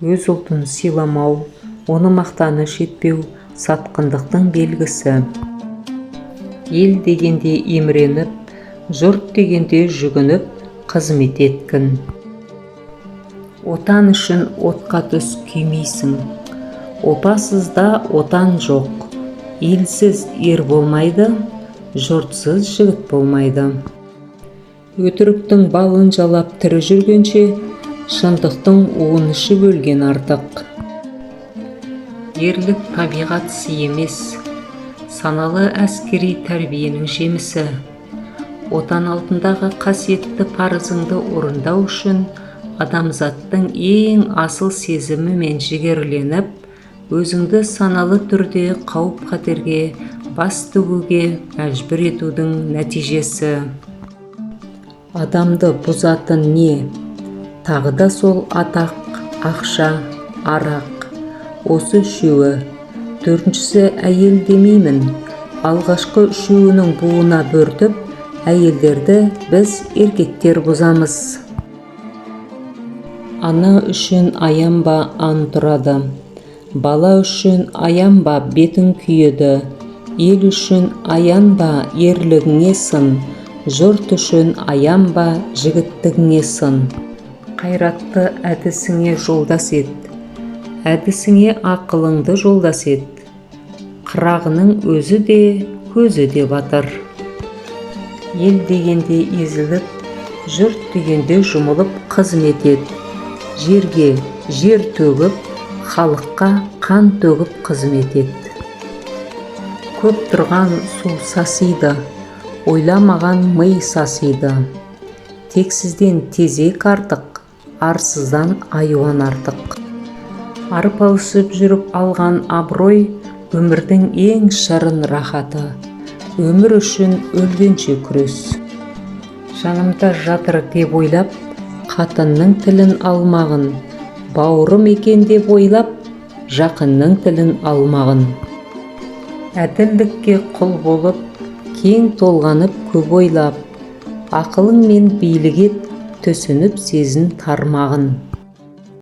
Өз ұлтын сыйламау, оны мақтаныш етпеу сатқындықтың белгісі. Ел дегенде еміреніп, жұрт дегенде жүгініп қызмет еткін. Отан үшін отқа түс, күймейсің. Опасызда отан жоқ. Елсіз ер болмайды, жұртсыз жігіт болмайды. Өтіріктің балын жалап тірі жүргенше, шындықтың уын ішіп өлген артық. Ерлік табиғат сыйы емес, саналы әскери тәрбиенің жемісі. Отан алдындағы қасиетті парызыңды орындау үшін адамзаттың ең асыл сезімімен жігерленіп, өзіңді саналы түрде қауіп-қатерге бас тігуге мәжбүр етудің нәтижесі. Адамды бұзатын не? Тағы да сол атақ, ақша, арақ. Осы үшеуі. Төртіншісі әйел демеймін. Алғашқы үшеуінің буына бөртіп, әйелдерді біз еркектер бұзамыз. Ана үшін аянба, ан тұрады. Бала үшін аянба, бетің күйеді. Ел үшін аянба, ерлігіңе сын. Жұрт үшін аянба, жігіттігіңе сын. Қайратты әдісіңе жолдас ет. Әдісіңе ақылыңды жолдас ет. Қырағының өзі де, көзі де батыр. Ел дегенде езіліп, жұрт дегенде жұмылып қызмет ет. Жерге жер төгіп, халыққа қан төгіп қызмет ет. Көп тұрған су сасиды, ойламаған ми сасиды. Тексізден тезек артық, арсыздан айуан артық. Арпалысып жүріп алған абырой өмірдің ең шырын рахаты. Өмір үшін өлгенше күрес. Жанымда жатыр деп ойлап, қатынның тілін алмағын. Бауырым екен деп ойлап, жақынның тілін алмағын. Әділдікке құл болып, кең толғанып көп ойлап, ақылыңмен билік ет, түсініп сезін тармағын.